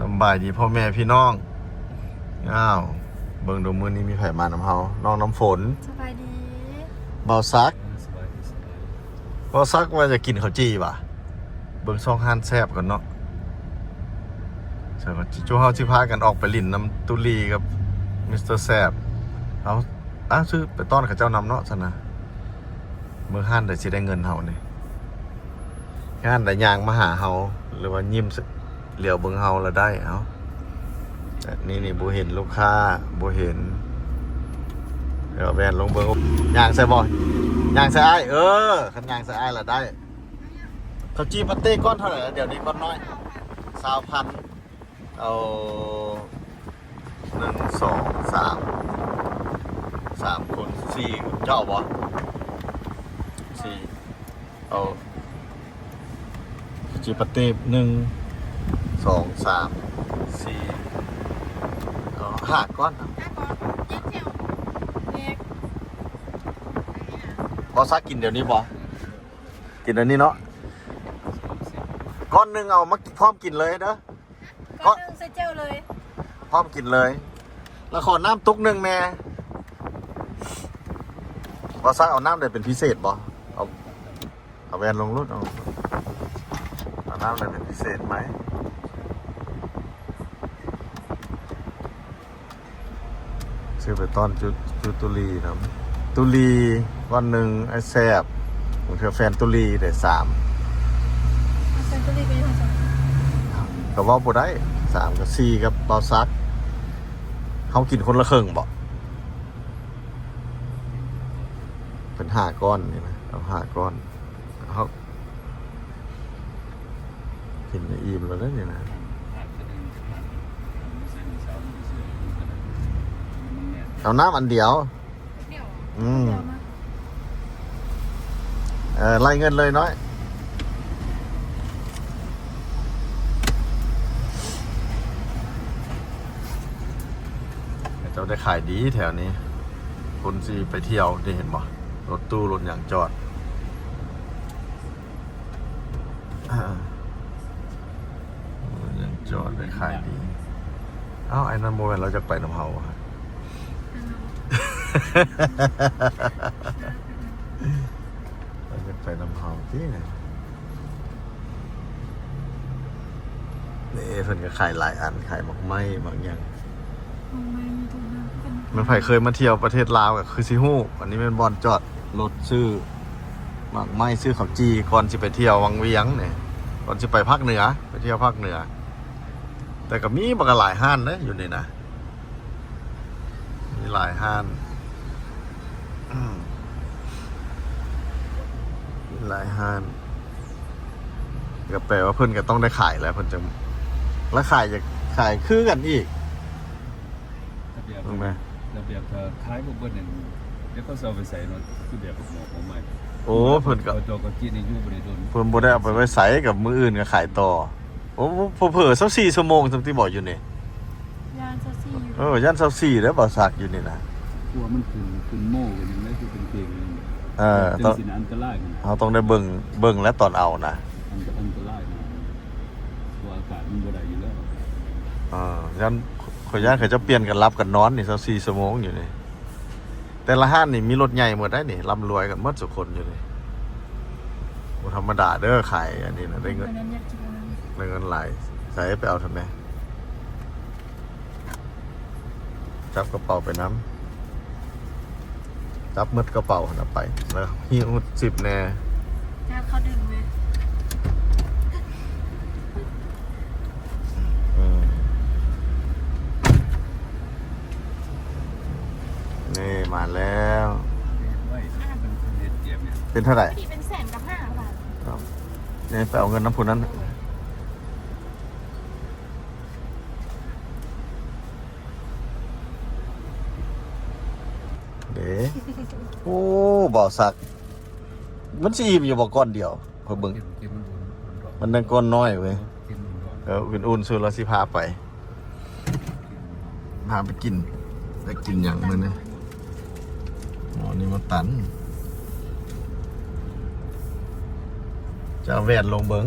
ສຳບາຍດີພໍ່ແມ່ພີ່ນ້ອງ. ອ້າວ ເບິ່ງດູມື້ນີ້ມີໃຜມານຳເຮົາ. ນ້ອງນ້ຳຝົນ. ສະບາຍດີ. ບ່າວສັກ. ສະບາຍດີ ສະບາຍດີ. ບ່າວສັກວ່າຈະກິນເຂົ້າຈີ່ຫວາ. ເບິ່ງຊ່ອງຮ້ານແຊບກ່ອນເນາະ. ເຮົາຊິພາກັນອອກໄປຫຼິ້ນນຳຕູລີກັບມິສເຕີແຊບ. ເອົາ ອ້າວ ຊື້ໄປຕ້ອນເຂົາເຈົ້ານຳເນາະຊັ້ນນະ. ເບິ່ງຮ້ານໃດຊິໄດ້ເງິນເຮົານີ້. ຮ້ານໃດຍ່າງມາຫາເຮົາ ຫຼືວ່າຍິ້ມຫຼຽວເບິ່ງເຮົາລະໄດ້. ເອົາ ແຕ່ນີ້ນີ້ບໍ່ເຫັນລູກຄ້າ ບໍ່ເຫັນ. ດຽວແວ່ນລົງເບິ່ງ. ຍ່າງໃສ່ບໍ່? ຍ່າງໃສ່ອ້າຍ. ເອີ ຄັນຍ່າງໃສ່ອ້າຍລະໄດ້. ເຂົ້າຈີ່ປາເຕ້ກ້ອນເທົ່າໃດລະ? ດຽວນີ້ກ້ອນນ້ອຍ ຊາວພັນ. ເອົາ ໜຶ່ງ ສອງ ສາມ ສາມ ຄູນ ສີ່. ເຈົ້າເອົາບໍ່? ສີ່. ເອົາ ເຂົ້າຈີ່ປາເຕ້ ໜຶ່ງ ສອງ ສາມ ສີ່. ເອົາ ຫ້າກ້ອນ. ຫ້າກ້ອນ. ຍັງແຖວເດັກ. ບໍ່ ຊາກ ກິນດຽວນີ້ບໍ່? ກິນອັນນີ້ເນາະ. ກ້ອນໜຶ່ງເອົາມາພ້ອມກິນເລີຍເດີ. ກ້ອນໜຶ່ງໃສ່ແຈ່ວເລີຍ. ພ້ອມກິນເລີຍ. ແລ້ວຂໍນ້ຳຕຸກໜຶ່ງແດ່. ບໍ່ ຊາກ ເອົານ້ຳໃດເປັນພິເສດບໍ່? ເອົາ ເອົາແວ່ນລົງໂລດ. ເອົາ ເອົານ້ຳໃດເປັນພິເສດໄໝ? ຊື້ໄປຕ້ອນຈຸ ຈຸຕູລີນຳ. ຕູລີກ້ອນໜຶ່ງ. ອ້າຍແຊບ ບາງເທື່ອແຟນຕູລີໄດ້. ສາມ ແຟນຕູລີກໍຢູ່ຫັ້ນຊັ້ນ. ກໍເວົ້າບໍ່ໄດ້. ສາມ ກັບ ສີ່ ກັບບ່າວສັກ. ເຮົາກິນຄົນລະເຄິ່ງບໍ? ເປັນຫ້າກ້ອນນີ້ນະ. ເອົາຫ້າກ້ອນ. ເຮົາ ກິນອີ່ມແລ້ວເດ້ນີ້ນະ. ເອົານ້ຳອັນດຽວ. ອືມ ເອີ ໄລ່ເງິນເລີຍນ້ອຍ. ເຂົາເຈົ້າໄດ້ຂາຍດີແຖວນີ້. ຄົນຊິໄປທ່ຽວນີ້ ເຫັນບໍ່? ລົດຕູ້ລົດຫຍັງຈອດ. ອ່າ ຍັງຈອດໄດ້ຂາຍດີ. ອ້າວ ໄອ້ນັ້ນບໍ່ແມ່ນລາວຢາກໄປນຳເຮົາຫວາ? ລາວຢາກໄປນຳເຮົາຕິ. ນີ້ເພິ່ນກໍຂາຍຫຼາຍອັນ ຂາຍໝາກໄມ້ໝາກຫຍັງ. ແມ່ນໃຜເຄີຍມາທ່ຽວປະເທດລາວກໍຄືຊິຮູ້. ອັນນີ້ແມ່ນບ່ອນຈອດລົດຊື້ໝາກໄມ້ ຊື້ເຂົ້າຈີ່ ກ່ອນຊິໄປທ່ຽວວັງວຽງນີ້ ກ່ອນຊິໄປພາກເໜືອ ໄປທ່ຽວພາກເໜືອ. ແຕ່ກໍມີບັກຫຼາຍຮ້ານເດ້ຢູ່ນີ້ນະ ມີຫຼາຍຮ້ານ ມີຫຼາຍຮ້ານ. ກໍແປວ່າເພິ່ນກໍຕ້ອງໄດ້ຂາຍແຫຼະ ເພິ່ນຈັ່ງ ລະຂາຍ ຢາກຂາຍຄືກັນອີກ. ລະບຽບ ລະບຽບ ຖ້າຂາຍບໍ່ເບິດນີ້ ດຽວເຂົາຊິເອົາໄປໃສເນາະ? ຄືແບບໝອກໝາກໄມ້. ໂອ້ ເພິ່ນກໍ ເຂົາເຈົ້າກໍກິນນີ້ຢູ່ບໍ່ໄດ້ດົນ ເພິ່ນບໍ່ໄດ້ເອົາໄປໄວ້ໃສ ກັບມື້ອື່ນກໍຂາຍຕໍ່. ໂອ້ ເຜີໆຊາວສີ່ຊົ່ວໂມງຊັ້ນຕິບໍ່ຢູ່ນີ້. ຢ້ານຊາວສີ່ຢູ່. ເອີ ຢ້ານຊາວສີ່ເດ້ ບ່າວສັກ ຢູ່ນີ້ນະ. ກົວມັນຂຶ້ນ ຂຶ້ນໂມ້ຂຶ້ນຫຍັງໄດ້ ຄືເປັນເພງ. ເອີ ຈັ່ງ ຈັ່ງຊິອັນຕະລາຍ. ເຮົາຕ້ອງໄດ້ເບິ່ງ ເບິ່ງແລ້ວຕອນເອົານະ. ອັນຕະ ອັນຕະລາຍນະ ເພາະວ່າອາກາດມັນບໍ່ໄດ້ຢູ່ແລ້ວ. ເອີ ຢ້ານ ຂ້ອຍຢ້ານເຂົາເຈົ້າປ່ຽນກັນຫຼັບກັນນອນນີ້ ຊາວສີ່ຊົ່ວໂມງຢູ່ນີ້. ແຕ່ລະຮ້ານນີ້ມີລົດໃຫຍ່ໝົດໄດ໋ນີ້ ລ່ຳລວຍກັນໝົດທຸກຄົນຢູ່ນີ້. ບໍ່ທຳມະດາເດີ ຂາຍອັນນີ້ນະ ໄດ້ເງິນ ໄດ້ເງິນຫຼາຍ. ໃສ ໄປເອົາທາງໃດ? ຈັບກະເປົາໄປນຳ ຈັບໝົດກະເປົາຫັ້ນນະໄປ ແລ້ວຫິ້ວຊິບແດ່. ແລ້ວເຂົາດຶງເລີຍ. ອືມ ນີ້ມາແລ້ວ. ເປັນເທົ່າໃດ? ເປັນແສນກັບຫ້າພັນ. ນີ້ໄປເອົາເງິນນຳຜູ້ນັ້ນ. ເດ້ ໂອ້ ບ່າວສັກ ມັນຊິອີ່ມຢູ່ບໍ່ ກ້ອນດຽວ? ຂ້ອຍເບິ່ງ ກິນ ກິນມັນອຸ່ນໆດອກ ມັນຍັງກ້ອນນ້ອຍເວີຍ. ກິນມັນອຸ່ນໆ ເອີ ອຸ່ນໆ ສຸດລະຊິພາໄປ ພາໄປກິນ. ໄດ້ກິນຫຍັງມື້ນີ້? ໝໍນີ້ມາຕັນ. ຈະເອົາແວ່ນລົງເບິ່ງ.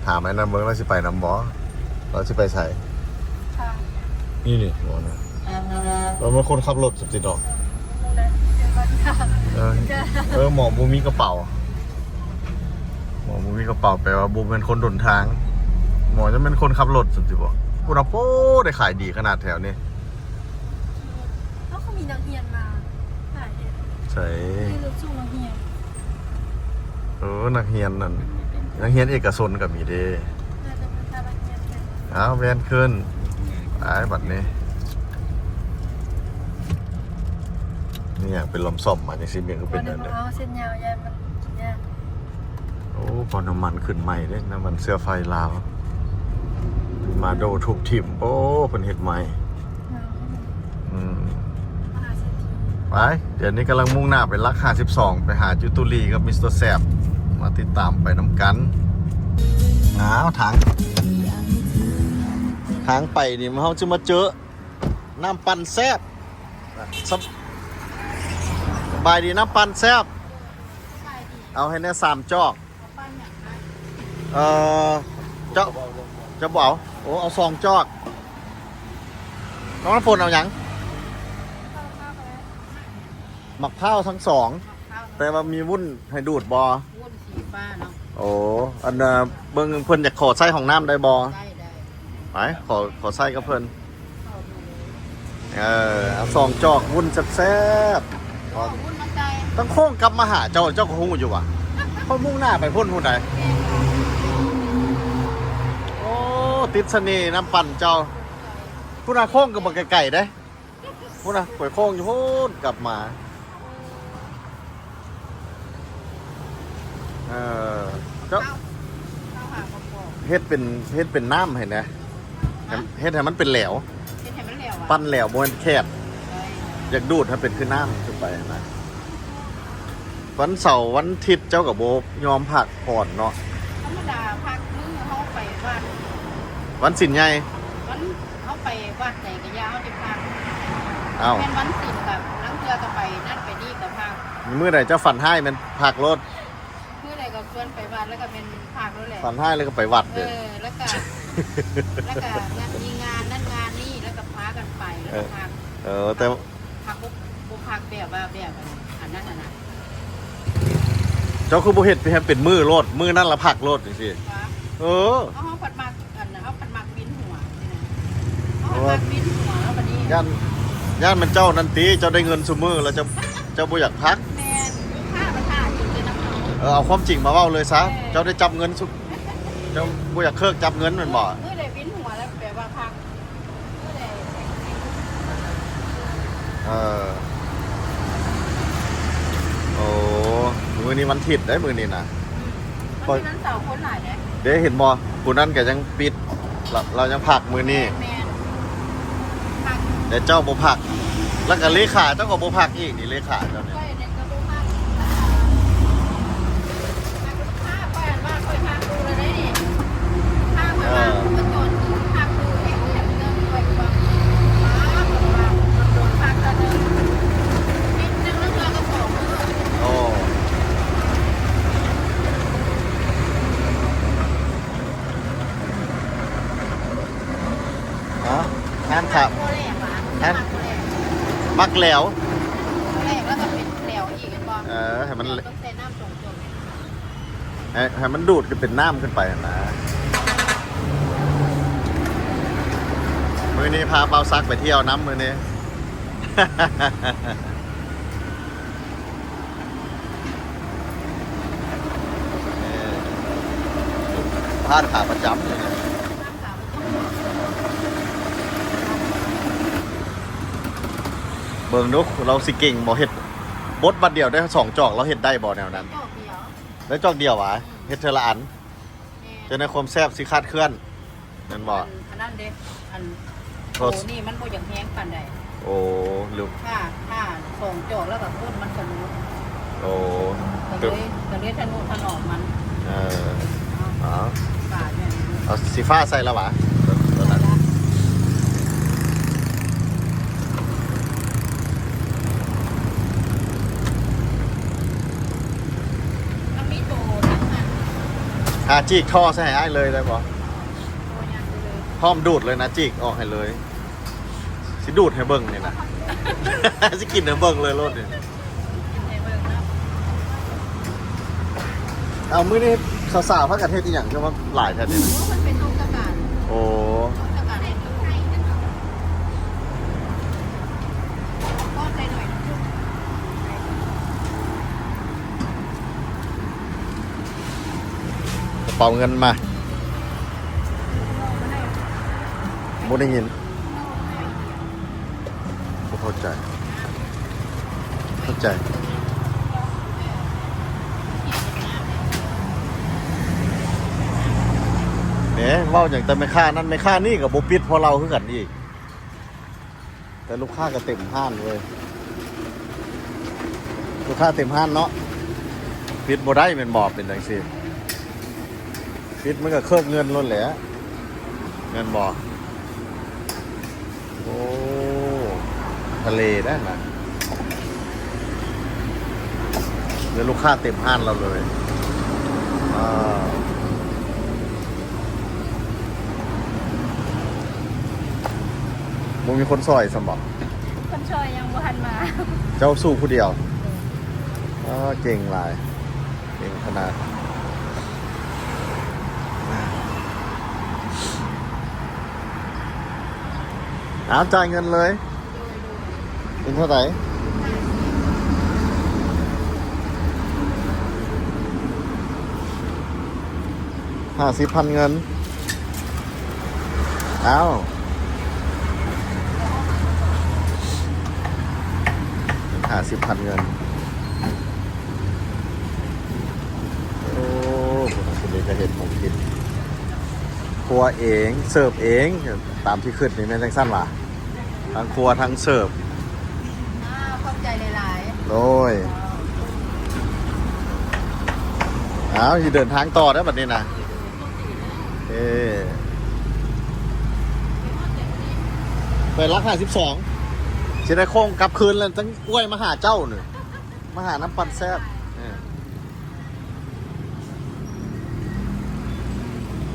ຖາມໄອ້ນັ້ນເບິ່ງ ລາວຊິໄປນຳບໍ່? ລາວຊິໄປໃສ? ນີ້ນີ້ ບໍ່ນະ ເອີ ມັນຄົນຂັບລົດ ຊິເນາະ. ເອີ ເອີ ໝໍບໍ່ມີກະເປົາ ໝໍບໍ່ມີກະເປົາ ແປວ່າບໍ່ແມ່ນຄົນດົນທາງ. ໝໍຈະແມ່ນຄົນຂັບລົດ ຊິບໍ່? ພຸ້ນນະ ໂອ້ ໄດ້ຂາຍດີຂະໜາດແຖວນີ້. ເຮົາກໍມີນັກຮຽນມາຫຼາຍແທ້. ໃສ? ມີລົດສົ່ງນັກຮຽນ. ເອີ ນັກຮຽນນັ້ນ ນັກຮຽນເອກະຊົນກໍມີເດ້. ອ້າວ ແວ່ນຂຶ້ນ ໄປບັດນີ້. ນີ້ຫຍັງເປັນລອມຊອມມາຈັ່ງຊີ້ ແມ່ນຄືເປັນແນວນີ້? ເອົາເສັ້ນຍາວ ຢ້ານມັນກິນຍາກ. ໂອ້ ປໍ້ານນ້ຳມັນຂຶ້ນໃໝ່ເດ້ ນ້ຳມັນເຊື້ອໄຟລາວ ມາໂດທຸບຖິ້ມ. ໂອ້ ເພິ່ນເຮັດໃໝ່. ອືມ ມະຫາເສດຖີ ໄປ. ດຽວນີ້ກຳລັງມຸ່ງໜ້າໄປຫຼັກຫ້າສິບສອງ ໄປຫາຈຸຕຸລີກັບມິສເຕີແຊບ ມາຕິດຕາມໄປນຳກັນ. ອ້າວ ທາງ ທາງໄປນີ້ເຮົາຈະມາເຈີນ້ຳປັ່ນແຊບ. ສະ ສະບາຍດີ ນ້ຳປັ່ນແຊບ ເອົາໃຫ້ແດ່ສາມຈອກ. ເອີ ເຈົ້າ ເຈົ້າບໍ່ເອົາ? ໂອ້ ເອົາສອງຈອກ. ນ້ອງນ້ຳຝົນເອົາຫຍັງ? ໝາກພ້າວທັງສອງ ແຕ່ວ່າມີວຸ້ນໃຫ້ດູດບໍ່? ວຸ້ນສີຟ້າເນາະ. ໂອ້ ອັນ ເບິ່ງເພິ່ນຢາກຂໍໃຊ້ຫ້ອງນ້ຳໄດ້ບໍ່? ໄດ້ ໄດ້ ໄປ ຂໍ ຂໍໃຊ້ກັບເພິ່ນ. ເອີ ເອົາສອງຈອກ ວຸ້ນແຊບໆ. ເອີ ວຸ້ນມັນໄດ້. ຕ້ອງໂຄ້ງກັບມາຫາເຈົ້າ ເຈົ້າກໍຮູ້ຢູ່ຫວາ ເຂົາມຸ່ງໜ້າໄປພຸ້ນ ພຸ້ນໃດ. ໂອ້ ຕິດສະເໜ່ນ້ຳປັ່ນເຈົ້າ. ພຸ້ນນະ ໂຄ້ງກໍບໍ່ໄກໆເດ້. ພຸ້ນນະ ຂ້ອຍໂຄ້ງຢູ່ພຸ້ນກັບມາ. ເອີ ເຈົ້າ ເຮັດເປັນ ເຮັດເປັນນ້ຳໃຫ້ແດ່. ເຮັດໃຫ້ມັນເປັນແຫຼວ ເຮັດໃຫ້ມັນແຫຼວ ປັ່ນແຫຼວ ບໍ່ແມ່ນແຄບ. ຢາກດູດໃຫ້ເປັນຄືນ້ຳຂຶ້ນໄປນະ. ວັນເສົາວັນທິດເຈົ້າກໍບໍ່ຍອມພັກຜ່ອນເນາະ. ທຳມະດາພັກມື້ເຮົາໄປວັດ ວັນສິນໃຫຍ່ ວັນເຮົາໄປວັດໃດກໍຢ່າ ເຮົາຈະພັກ. ອ້າວ ແມ່ນວັນສິນກໍລາງເທື່ອກໍໄປນັ້ນໄປນີ້ກໍພັກ. ມື້ໃດເຈົ້າຝັນຮ້າຍແມ່ນພັກໂລດ. ມື້ໃດກໍຊວນໄປວັດແລ້ວກໍແມ່ນພັກໂລດແຫຼະ. ຝັນຮ້າຍແລ້ວກໍໄປວັດເດ້. ເອີ ແລ້ວກໍ ແລ້ວກໍມີງານນັ້ນງານນີ້ ແລ້ວກໍພາກັນໄປ ແລ້ວກໍພັກ. ເອີ ແຕ່ ພັກບໍ່ ບໍ່ພັກແບບວ່າແບບອັນນັ້ນນະ. ເຈົ້າຄືບໍ່ເຮັດໃຫ້ເປັນມື້ໂລດ ມື້ນັ້ນລະພັກໂລດຈັ່ງຊີ້. ເອີ ເຮົາ ເຮົາພັດມັກ ອັນ ເຮົາພັດມັກວິນຫົວ. ເຮົາພັດມັກວິນຫົວແລ້ວບັດນີ້ ຢ້ານ ຢ້ານແມ່ນເຈົ້ານັ້ນຕິ ເຈົ້າໄດ້ເງິນຊຸມື້ແລ້ວເຈົ້າ ເຈົ້າບໍ່ຢາກພັກ. ແມ່ນ ລູກຄ້າມາຖ້າຢູ່ເລີຍນຳເຮົາ. ເອີ ເອົາຄວາມຈິງມາເວົ້າເລີຍຊະ. ເອີ ເຈົ້າໄດ້ຈັບເງິນຊຸ ເຈົ້າບໍ່ຢາກເຄີກຈັບເງິນແມ່ນບໍ່? ມື້ໃດວິນຫົວແລ້ວແປວ່າພັກ. ເອີ ໂອ້ ມື້ນີ້ວັນທິດເດ້ ມື້ນີ້ນະ. ອືມ ວັນທິດວັນເສົາຄົນຫຼາຍເດ້. ເດ້ ເຫັນບໍ່ ຜູ້ນັ້ນກໍຍັງປິດ ລາວ ລາວຍັງພັກມື້ນີ້. ແມ່ນ ແມ່ນ ພັກ ແຕ່ເຈົ້າບໍ່ພັກ ແລ້ວກໍເລຂາເຈົ້າກໍບໍ່ພັກອີກນີ້ ເລຂາເຈົ້ານີ້. ຂ້ອຍນີ້ກໍບໍ່ພັກ ຂ້ອຍອັນວ່າຂ້ອຍພັກຢູ່ແລ້ວເດ້ນີ້ ພາຂ້ອຍມາ ເອີ ກໍຈອດຢູ່ ພັກຢູ່ແທ້ໆ ເລື່ອງຂ້ອຍວ່າ ມາ ເພິ່ນວ່າ ໂດນໆ ພັກເທື່ອໜຶ່ງ ທິດໜຶ່ງ ລາງເທື່ອກໍສອງມື້. ໂອ້ ຮະ ງານຂາ ບໍ່ແຫຼກຫວາ? ຮະ ມັກບໍ່ແຫຼກ ມັກແຫຼວ ບໍ່ແຫຼກແລ້ວກໍເປັນແຫຼວອີກ ແມ່ນບໍ່? ເອີ ໃຫ້ມັນ ແຫຼວຕ້ອງໃສ່ນ້ຳສອງຈອກ. ໃຫ້ ໃຫ້ມັນດູດຂຶ້ນເປັນນ້ຳຂຶ້ນໄປຫັ້ນນະ. ມື້ນີ້ພາບ່າວສັກໄປທ່ຽວນຳມື້ນີ້. ນີ້ ຮ້ານຂາປະຈຳນີ້ນະ. ເບິ່ງດູ ລາວຊິເກັ່ງບໍ່? ເຮັດບົດບາດດຽວໄດ້ສອງຈອກ ລາວເຮັດໄດ້ບໍ່ແນວນັ້ນ? ຈອກດຽວ ໄດ້ຈອກດຽວຫວາ? ອືມ ເຮັດເທື່ອລະອັນ. ແມ່ນ ຈັ່ງໃດຄວາມແຊບຊິຄາດເຄື່ອນແມ່ນບໍ່? ອັນ ອັນນັ້ນເດ້ ອັນ ໂຕນີ້ມັນບໍ່ຢາກແຮງປານໃດ. ໂອ້ ຫຼື ຖ້າ ຖ້າສອງຈອກແລ້ວກໍຄົນມັນສະຫຼຸບ. ໂອ້ ກໍເລີຍ ກໍເລີຍທະນຸຖະໜອມມັນ. ເອີ ເອົາ ເອົາ ປາດແມ່ນ ເອົາສີຟ້າໃສ່ແລ້ວຫວາ? ຕົວ ຕົວນັ້ນ ໃສ່ລະ ມັນມີໂຕທັງອັນ ຖ້າຈີກທໍ່ໃສ່ໃຫ້ອ້າຍເລີຍໄດ້ບໍ່? ພ້ອມດູດເລີຍນະ ຈີກອອກໃຫ້ເລີຍ. ຊິດູດໃຫ້ເບິ່ງນີ້ນະ ຊິກິນໃຫ້ເບິ່ງເລີຍໂລດນີ້. ເອົາ ມື້ນີ້ສາວໆພາກັນເຮັດອີ່ຫຍັງ ຄືວ່າຫຼາຍແທ້ນີ້ນະ? ໂອ້ ເພິ່ນເປັນໂຮງການ ໂອ້ ໂຮງການເຮັດ ກະເປົາເງິນມາ ບໍ່ໄດ້ຍິນ ບໍ່ເຂົ້າໃຈ ເຂົ້າໃຈ ແໝ ເວົ້າຫຍັງແຕ່ແມ່ຄ້ານັ້ນ ແມ່ຄ້ານີ້ກະບໍ່ປິດ ເພາະລາວຄືກັນອີກ. ແຕ່ລູກຄ້າກະເຕັມຮ້ານເວີຍ ລູກຄ້າເຕັມຮ້ານເນາະ ປິດບໍ່ໄດ້ແມ່ນບໍ່? ເປັນຈັ່ງຊີ້ ປິດມັນກະເຄີກເງິນໂລດແຫຼະ ແມ່ນບໍ່? ໂອ້ ທະເລໄດ໋ນະ ແລ້ວລູກຄ້າເຕັມຮ້ານລາວເລີຍ ອ່າ. ບໍ່ມີຄົນຊ່ອຍຊ້ຳບໍ? ຄົນຊ່ອຍຍັງບໍ່ທັນມາ. ເຈົ້າສູ້ຜູ້ດຽວ? ເອີ ເກັ່ງຫຼາຍ ເກັ່ງຂະໜາດ. ອ້າວ ຈ່າຍເງິນເລີຍ. ເປັນເທົ່າໃດ? ຫ້າສິບພັນເງິນ. ອ້າວ ເປັນຫ້າສິບພັນເງິນ. ໂອ້ ຄົນນີ້ກະເຮັດຂອງກິນ ຄົວເອງ ເສີບເອງ ຕາມທີ່ຄຶດນີ້ແມ່ນຈັ່ງຊັ້ນຫວາ? ທັງຄົວທັງເສີບ. ອ້າວ ຂອບໃຈຫຼາຍໆ. ໂດຍ. ອ້າວ ຊິເດີນທາງຕໍ່ແລ້ວບັດນີ້ນະ. ເອີ ໄປຫຼັກຫ້າສິບສອງ ຊິໄດ້ໂຄ້ງກັບຄືນແລ້ວ ຈັ່ງອວຍມາຫາເຈົ້ານີ້ ມາຫານ້ຳປັ່ນແຊບ. ເອີ.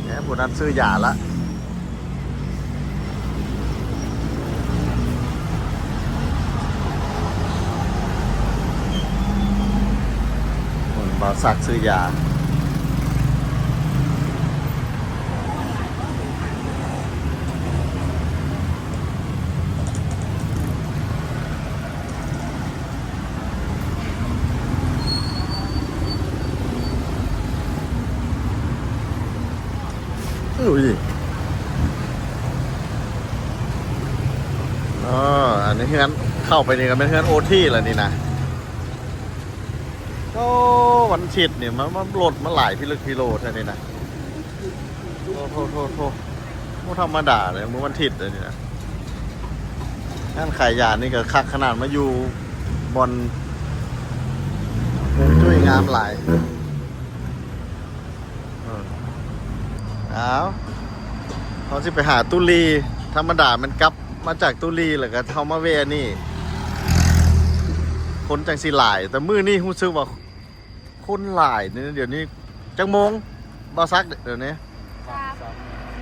ແໜ ຜູ້ນັ້ນຊື້ຢາລະ ບ່າວສັກຊື້ຢາ. ອຸ້ຍ ອໍ ອັນນີ້ເຮືອນ ເຂົ້າໄປນີ້ກະແມ່ນເຮືອນໂອທີລະນີ້ນະ. ໂອ້ ວັນທິດນີ້ ມັນ ມັນລົດມາຫຼາຍພິລຶກພິໂລແທ້ນີ້ນະ. ໂອ້ ໂທ້ ໂທ້ ໂທ້ ບໍ່ທຳມະດາເລີຍ ມື້ວັນທິດເລີຍນີ້ນະ. ຮ້ານຂາຍຢານີ້ກະຄັກຂະໜາດ ມາຢູ່ບ່ອນຮົວງຈຸ້ຍງາມຫຼາຍ. ເອີ ອ້າວ ເຮົາຊິໄປຫາຕຸລີ ທຳມະດາແມ່ນກັບມາຈາກຕຸລີ ແລ້ວກະເຮົາມາແວ່ນີ້ ຄົນຈັ່ງຊິຫຼາຍ. ແຕ່ມື້ນີ້ຮູ້ສຶກວ່າຄົນຫຼາຍເດ ດຽວນີ້. ຈັກໂມງ ບ່າວສັກ ດຽວນີ້? ສາມ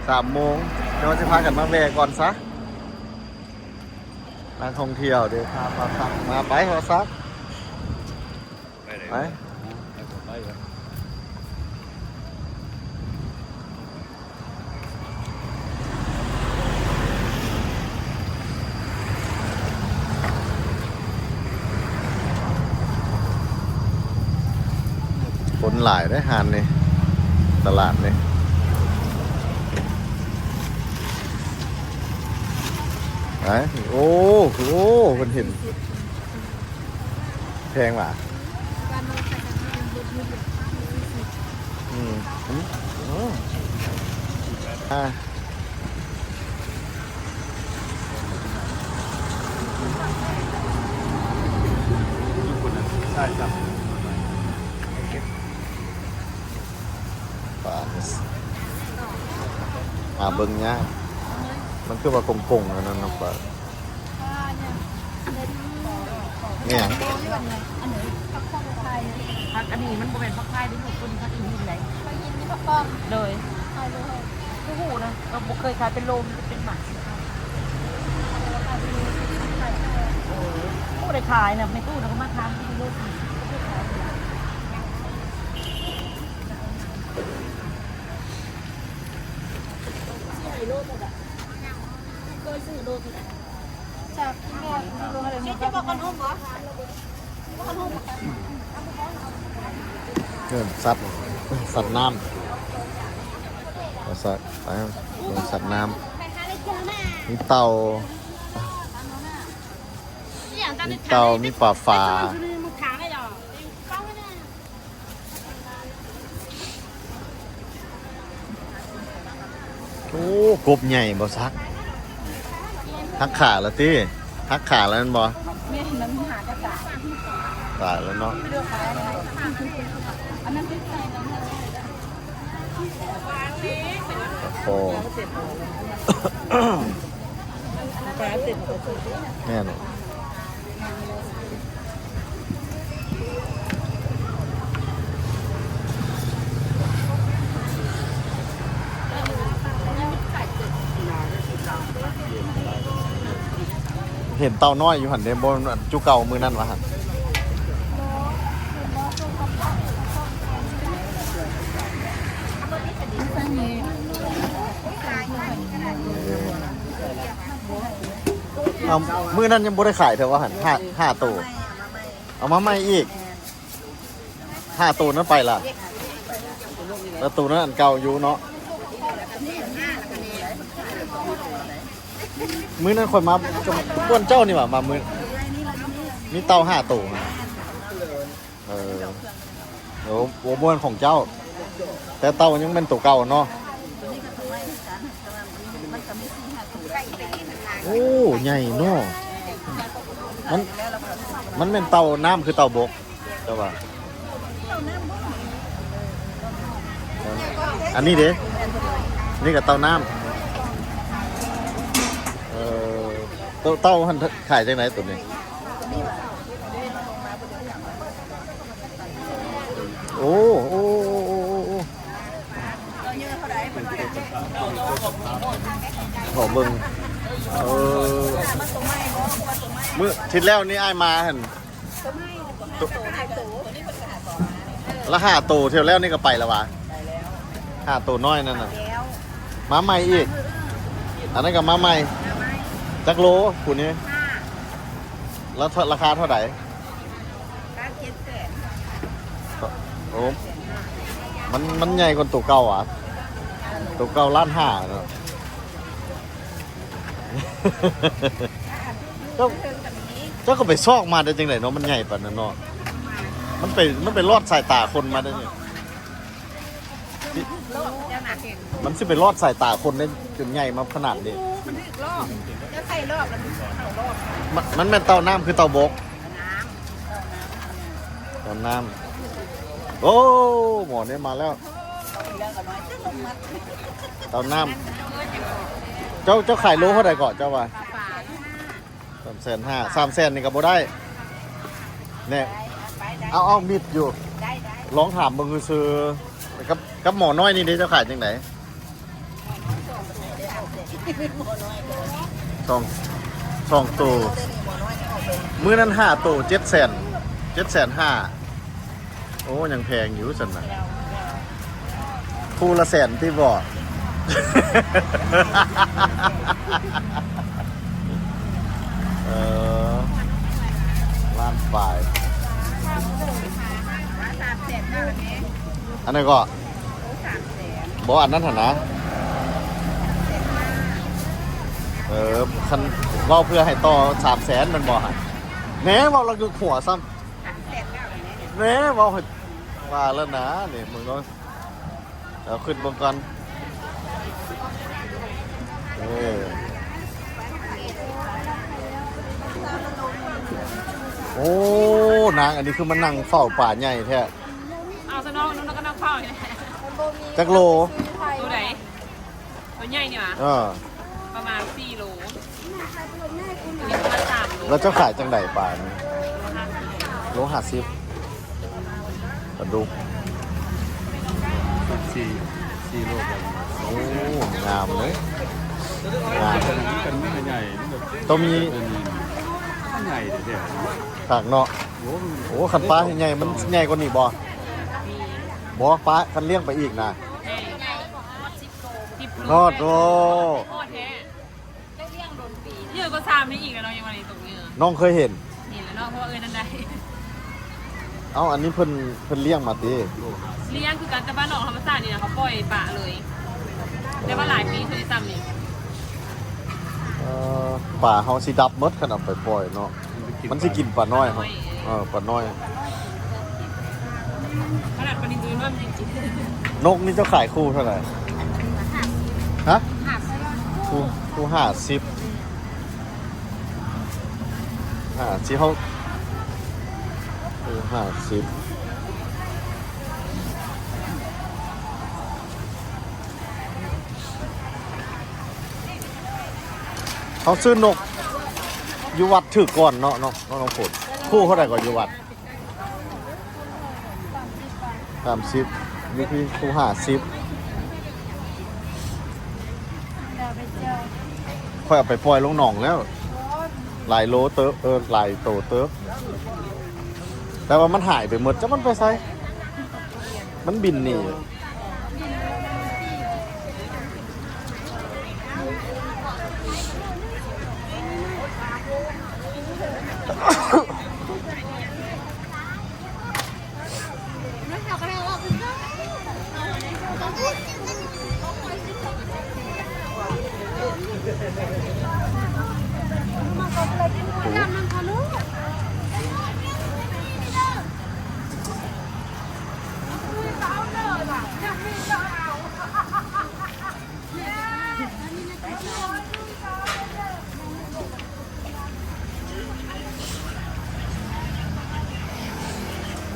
ສາມໂມງ. ດຽວເຮົາຊິພາກັນມາແວ່ກ່ອນຊະ ນັກທ່ອງທ່ຽວເດ. ພາບ່າວສັກມາ ໄປບ່າວສັກ. ໄປ ໄປ ຄົນຫຼາຍເດ້ຮ້ານນີ້ ຕະຫຼາດນີ້. ໄປ ໂອ້ ໂອ້ ເພິ່ນເຫັນ ແພງຫວາ? ອືມ ອືມ ອືມ ອ່າ ປານີ້ ຫາເບິ່ງຍາກ ມັນຄືວ່າກົງໆ ອັນນັ້ນນະ. ປາ ອີ່ຫຍັງ? ຜັກອັນນີ້ມັນບໍ່ແມ່ນຜັກພາຍເດ້ລູກ ຕົວນີ້ຜັກອີຫີນໃດ. ຂ້ອຍກິນມີຜັກ ໂດຍ ຂາຍໂລເທົ່າໃດ? ຄືຮູ້ນະ ກໍບໍ່ເຄີຍຂາຍເປັນໂລ ມີແຕ່ເປັນໝັດ. ໂອ້ ໄດ້ຂາຍນະ ແມ່ຕູ້ນະ ກໍມາຖາມກິນໂລ ເອີ ສັດ ສັດນ້ຳ ສັດ ເບິ່ງສັດນ້ຳ ມີເຕົ່າ ມີເຕົ່າ ມີປາຟ້າ. ໂອ້ ກົບໃຫຍ່ບໍ່ສັກ ຫັກຂາລະຕິ ຫັກຂາລະແມ່ນບໍ່? ແມ່ນ ມັນຫາກະຕາຍ ຕາຍແລ້ວເນາະ ປາຄໍ ແມ່ນ. ເຫັນເຕົ່ານ້ອຍຢູ່ຫັ້ນເດ້ ບໍ່ ອັນຈຸເກົ່າມື້ນັ້ນວ່າຫັ້ນ. ເອົາ ມື້ນັ້ນຍັງບໍ່ໄດ້ຂາຍເທື່ອວ່າຫັ້ນ ຫ້າ ຫ້າໂຕ ເອົາມາໃໝ່ອີກ ຫ້າໂຕນັ້ນໄປລະ ແລ້ວໂຕນັ້ນອັນເກົ່າຢູ່ເນາະ. ມື້ນັ້ນຂ້ອຍມາບ່ອນເຈົ້ານີ້ຫວ່າ ມາມື້ ມີເຕົ່າຫ້າໂຕ. ເອີ ໂອ້ ໂອ້ ບໍ່ແມ່ນຂອງເຈົ້າ ແຕ່ເຕົ່າຍັງແມ່ນໂຕເກົ່າເນາະ. ໂອ້ ໃຫຍ່ເນາະ ມັນ ມັນແມ່ນເຕົ່ານ້ຳຄືເຕົ່າບົກ ແຕ່ວ່າ ອັນນີ້ເດ້ ນີ້ກໍເຕົ່ານ້ຳ. ເອີ ເຕົ່າ ເຕົ່າຫັ້ນຂາຍຈັ່ງໃດໂຕນີ້? ໂອ້ ໂອ້ ໂອ້ ໂອ້ ໂອ້ ຂໍເບິ່ງ ເອີ ມື້ທິດແລ້ວນີ້ອ້າຍມາຫັ້ນ ລະຫ້າໂຕ ທ່ຽວແລ້ວນີ້ກໍໄປລະຫວາ ຫ້າໂຕນ້ອຍນັ້ນນະ ມາໃໝ່ອີກ ອັນນັ້ນກໍມາໃໝ່ ຈັກໂລຜູ້ນີ້ ລະ ລາຄາເທົ່າໃດ? ໂອ້ ມັນ ມັນໃຫຍ່ກວ່າໂຕເກົ່າຫວາ ໂຕເກົ່າລ້ານຫ້າເນາະ. ເຈົ້າ ເຈົ້າກໍໄປຊອກມາໄດ້ຈັ່ງໃດເນາະ ມັນໃຫຍ່ປານນັ້ນເນາະ ມັນໄປ ມັນໄປລອດສາຍຕາຄົນມາໄດ້ຈັ່ງໃດ? ມັນຊິໄປລອດສາຍຕາຄົນໄດ້ຈົນໃຫຍ່ມາຂະໜາດນີ້ ມັນຖືກລອກ ເຈົ້າໃສ່ລອກ ມັນເຂົ້າລອກ ມັນ ມັນແມ່ນເຕົ່ານ້ຳຄືເຕົ່າບົກ? ເຕົ່ານ້ຳ ເຕົ່ານ້ຳ ໂອ້ ໝໍນີ້ມາແລ້ວ ເຕົ່ານ້ຳ ເຈົ້າ ເຈົ້າຂາຍໂລເທົ່າໃດເກາະ ເຈົ້າວ່າ? ສາມແສນຫ້າ ສາມແສນນີ້ກໍບໍ່ໄດ້ ແນ່ ເອົາ ເອົາມິດຢູ່ ໄດ້ ໄດ້ ລອງຖາມເບິ່ງຊື່ໆ ກັບ ກັບໝໍນ້ອຍນີ້ເດ້ ເຈົ້າຂາຍຈັ່ງໃດ? ສອງ ສອງໂຕ ມື້ນັ້ນຫ້າໂຕ ເຈັດແສນ ເຈັດແສນຫ້າ. ໂອ້ ຍັງແພງຢູ່ຊັ້ນນະ ຄູ່ລະແສນຕິບໍ? ເອີ ລ້ານປາຍ ອັນນັ້ນກໍ ບໍ່ ອັນນັ້ນຫັ້ນນະ ເອີ ຄັນເວົ້າເພື່ອໃຫ້ຕໍ່ສາມແສນແມ່ນບໍ່ຫັ້ນ? ແນ່ ເວົ້າລະກຶກຫົວຊ້ຳ ແນ່ ເວົ້າໃຫ້ ວ່າແລ້ວນະ ນີ້ ມຶງເນາະ ເອົາຂຶ້ນເບິ່ງກ່ອນ ເອີ ໂອ້ ນາງອັນນີ້ຄືມານັ່ງເຝົ້າປາໃຫຍ່ແທ້. ເອົາຊະເນາະ ໜູກໍນັ່ງເຝົ້ານີ້ແຫຼະ. ຈັກໂລ? ໂຕໃດ? ໂຕໃຫຍ່ນີ້ຫວາ? ເອີ ປະມານສີ່ໂລ ໂຕນີ້ປະມານສາມໂລ. ແລ້ວເຈົ້າຂາຍຈັ່ງໃດປານີ້? ໂລຫ້າສິບ ໂລຫ້າສິບ ປາດຸກ ສິບສີ່ ໂອ້ ງາມເລີຍ ງາມ ມັນໃຫຍ່ ຕ້ອງມີ ມັນໃຫຍ່ແທ້ໆ ຄັກເນາະ. ໂອ້ ໂອ້ ຄັນປາໃຫຍ່ ມັນໃຫຍ່ກວ່ານີ້ບໍ່? ບໍ່ ປາ ຄັນລ້ຽງໄປອີກນະ ຮອດ ໂອ້ ເຍອະກວ່າຊາມນີ້ອີກແລ້ວເນາະ ຍັງວ່ານີ້ຕົກເຍອະ. ນ້ອງເຄີຍເຫັນ? ເຫັນແລ້ວເນາະ ເພາະວ່າເອີ້ນອັນໃດ. ເອົ້າ ອັນນີ້ເພິ່ນ ເພິ່ນລ້ຽງມາຕິ? ລ້ຽງຄືກັນ ແຕ່ບ້ານນອກທຳມະຊາດນີ້ນະ ເຂົາປ່ອຍປະເລີຍ ແຕ່ວ່າຫຼາຍປີເທື່ອຊ້ຳນີ້. ເອີ ປາເຮົາຊິດັບໝົດ ຄັນເອົາໄປປ່ອຍເນາະ. ມັນຊິກິນປານ້ອຍເຮົາ ເອີ ປານ້ອຍ. ຂະໜາດປານິນຕົວນ້ອຍມັນຍັງກິນ. ນົກນີ້ເຈົ້າຂາຍຄູ່ເທົ່າໃດ? ຮະ? ຄູ່ ຄູ່ຫ້າສິບ ຫ້າສິບ ເຮົາ ເອີ ຫ້າສິບ. ເຮົາຊື້ນົກຢູ່ວັດຖືກກ່ອນເນາະ ເນາະ ນ້ອງ ນ້ອງຝົນ. ຄູ່ເທົ່າໃດກໍຢູ່ວັດ? ສາມສິບ ຢູ່ພີ້ຄູ່ຫ້າສິບ. ຂ້ອຍເອົາໄປປ່ອຍລົງໜອງແລ້ວ ຫຼາຍໂລເຕີບ ເອີ ຫຼາຍໂຕເຕີບ ແຕ່ວ່າມັນຫາຍໄປໝົດ ຈັກມັນໄປໃສ ມັນບິນໜີ.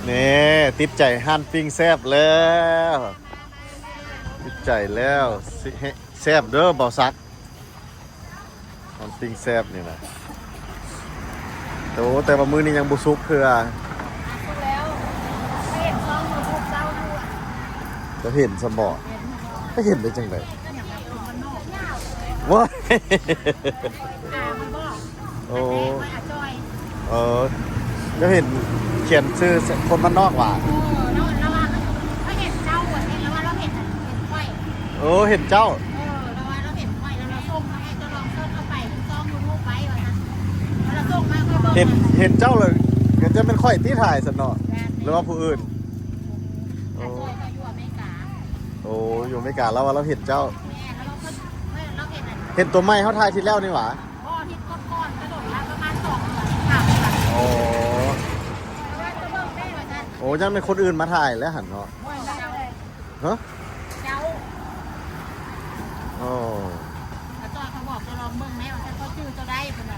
ນີ້ ຕິດໃຈຮ້ານປີ້ງແຊບແລ້ວ ຕິດໃຈແລ້ວ ຊິ ແຊບເດີ ບ່າວສັກ. ອ້ານປີ້ງແຊບນີ້ນະ. ໂອ້ ແຕ່ວ່າມື້ນີ້ຍັງບໍ່ສຸກເທື່ອ. ສຸກແລ້ວ ເຫັນຊ່ອງຢູທູບເຈົ້າຢູ່. ເຈົ້າເຫັນຊະບໍ່? ເຫັນ. ໄປເຫັນໄດ້ຈັ່ງໃດ? ຫຍັງນະ ຄົນບ້ານນອກ. ວ້າຍ ອາ ມັນບອກ. ໂອ້ ອາຈ່ອຍ. ເອີ ເຈົ້າເຫັນຂຽນຊື່ຄົນບ້ານນອກຫວາ? ເອີ ລາວ ລາວວ່າ ລາວເຫັນເຈົ້າ ເຫັນ ລາວວ່າລາວເຫັນ ເຫັນຂ້ອຍ. ເອີ ເຫັນເຈົ້າ. ເອີ ລາວວ່າລາວເຫັນຂ້ອຍ ລາວ ລາວສົ່ງມາໃຫ້ ເຈົ້າລອງເສີດເຂົ້າໄປຊ່ອງຢູທູບໄວ້ວ່າຊັ້ນ. ລາວສົ່ງມາໃຫ້ເບິ່ງ. ເຫັນ ເຫັນເຈົ້າເລີຍ ກໍຈະແມ່ນຂ້ອຍຕິຖ່າຍຊັ້ນເນາະ. ແມ່ນ. ຫຼືວ່າຜູ້ອື່ນ? ອາຈ່ອຍເຂົາຢູ່ອາເມລິກາ. ໂອ້ ຢູ່ອາເມລິກາ ລາວວ່າລາວເຫັນເຈົ້າ. ແມ່ນ ລາວເພິ່ນ ລາວເຫັນອັນ ເຫັນຕົວໃໝ່ເຮົາຖ່າຍທິດແລ້ວນີ້ຫວາ? ບໍ່ ທິດກ່ອນໆ ກະດົນລະ ປະມານສອງເດືອນ ສາມເດືອນ. ອໍ ແຕ່ວ່າຈະເບິ່ງໄດ້ວ່າຊັ້ນ. ໂອ້ ຢ້ານແມ່ນຄົນອື່ນມາຖ່າຍແລ້ວຫັ້ນເນາະ. ບໍ່ ບໍ່ໄດ້. ຮະ? ເຈົ້າ. ອໍ ອາຈອຍເຂົາບອກ ເຈົ້າລອງເບິ່ງແມ້ວ່າຊັ້ນ ເຂົາຈື່ເຈົ້າໄດ້ ເພິ່ນວ່າ.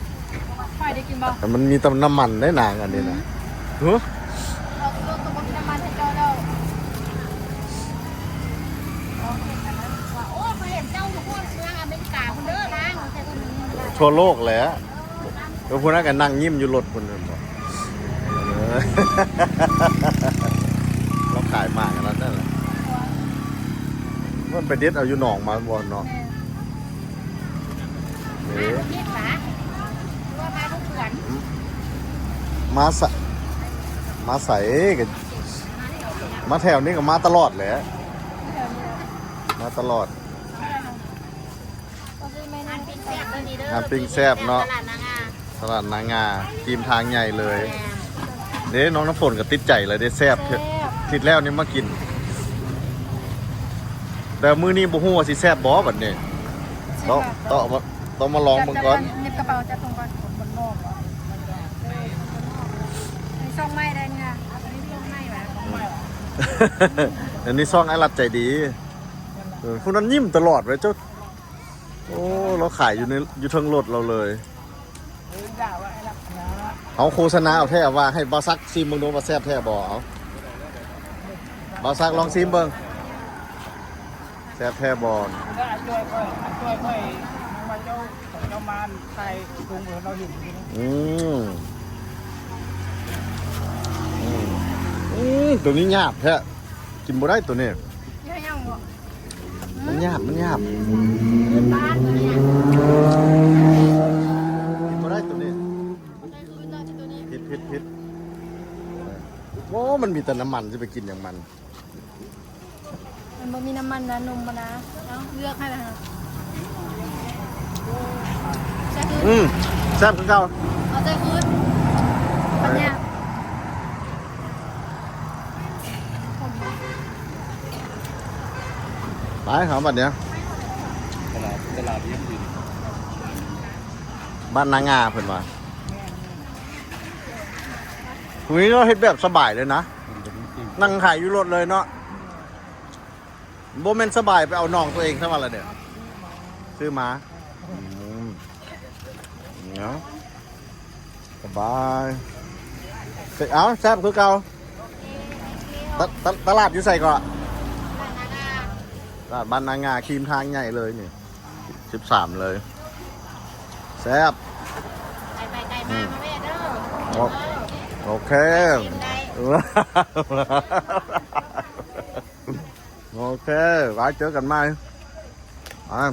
ຂ້ອຍໄດ້ກິນບໍ່? ແຕ່ມັນມີແຕ່ນ້ຳມັນເດ້ນາງອັນນີ້ນະ. ຫື ເຮົາກໍບໍ່ມີນ້ຳມັນໃຫ້ເຈົ້າແລ້ວ. ໂອ້ ຂ້ອຍເຫັນເຈົ້າຢູ່ພຸ້ນ ເມືອງອາເມລິກາພຸ້ນເດີນາງ ວ່າຊັ້ນ. ທົ່ວໂລກແຫຼະ. ເອີ ຜູ້ນັ້ນກໍນັ່ງຍິ້ມຢູ່ລົດພຸ້ນແມ່ນບໍ່? ເອີ ລາວຂາຍໝາກອັນນັ້ນແຫຼະ. ມັນໄປເດັດເອົາຢູ່ໜອງມາບໍ່ເນາະ? ເອີ ມາສະ ມາໃສ ກໍມາແຖວນີ້ກໍມາຕະຫຼອດແຫຼະ. ມາຕະຫຼອດ. ຮ້ານປີ້ງແຊບເນາະ ຕະຫຼາດນາງາ ຕະຫຼາດນາງາ ຕີມທາງໃຫຍ່ເລີຍ. ແມ່ນ. ເດ້ ນ້ອງນ້ຳຝົນກໍຕິດໃຈແລ້ວເດ້ ແຊບ ແຊບ ທິດແລ້ວນີ້ມາກິນ ແຕ່ມື້ນີ້ບໍ່ຮູ້ວ່າຊິແຊບບໍ່ບັດນີ້. ຕ້ອງ ຕ້ອງມາ ຕ້ອງມາລອງເບິ່ງກ່ອນ. ເກັບກະເປົາຈັບຂອງກ່ອນ. ອັນນີ້ຊ່ອງໃໝ່ໄດ໋ນີ້ນະ ອັນນີ້ຊ່ອງໃໝ່ຫວາ? ອັນນີ້ຊ່ອງອ້າຍລັດໃຈດີ. ເອີ ຜູ້ນັ້ນຍິ້ມຕະຫຼອດເວີຍເຈົ້າ. ໂອ້ ລາວຂາຍຢູ່ໃນ ຢູ່ເທິງລົດລາວເລີຍ. ເຮົາໂຄສະນາເອົາແທ້ເອົາວ່າ ໃຫ້ບ່າວສັກຊີມເບິ່ງດູວ່າແຊບແທ້ບໍ່. ເອົາ ບ່າວສັກລອງຊີມເບິ່ງ ແຊບແທ້ບໍ່? ອາຈ່ອຍຂ້ອຍ ອາຈ່ອຍຂ້ອຍ ວ່າເຈົ້າ ເຈົ້າມາຖ່າຍລົງເພິ່ນ ລາວເຫັນຢູ່. ອືມ ອືມ ອືມ ໂຕນີ້ຫຍາບແທ້ ກິນບໍ່ໄດ້ໂຕນີ້. ເຮັດຫຍັງບໍ່? ມັນຫຍາບ ມັນຫຍາບ ຄືນບ້ານຕົວນີ້ ກິນບໍ່ໄດ້ຕົວນີ້ ບໍ່ໄດ້ຄືນເນາະຕົວນີ້ ຜິດ ຜິດ ຜິດ ໂອ້ ມັນມີແຕ່ນ້ຳມັນ ຊິໄປກິນຫຍັງມັນ ມັນບໍ່ມີນ້ຳມັນນະ ນົມມັນນະ ເອົາເລືອກໃຫ້ລະ ໃສ່ຄືນ ອືມ ແຊບຄືເກົ່າ ເອົາໃສ່ຄືນ ມັນຫຍາບ ໄປເຮົາບັດເນີ້ຍ ຕະຫຼາດ ຕະຫຼາດຍັງຢູ່ ບ້ານນາງາເພິ່ນວ່າ ອຸ້ຍ ເຮົາເຮັດແບບສະບາຍເລີຍນະ ນັ່ງຂາຍຢູ່ລົດເລີຍເນາະ ບໍ່ແມ່ນສະບາຍ ໄປເອົານ້ອງຕົວເອງຊະວ່າລະເດີ ຊື້ມາ ອືມ ເນາະ ສະບາຍ ເອົາ ແຊບຄືເກົ່າ ຕະ ຕະ ຕະຫຼາດຢູ່ໃສເກາະ? ຕະຫຼາດບ້ານນາງາ ຄີມທາງໃຫຍ່ເລີຍນີ້ ສິບສາມເລີຍ ແຊບ ໄກໄປໄກມາ ອືມ ມາແວ່ເດີ ໂອ ໂອເຄ ກິນໄດ້ ໂອເຄ ໄວ້ເຈີກັນໃໝ່ ອ່າ.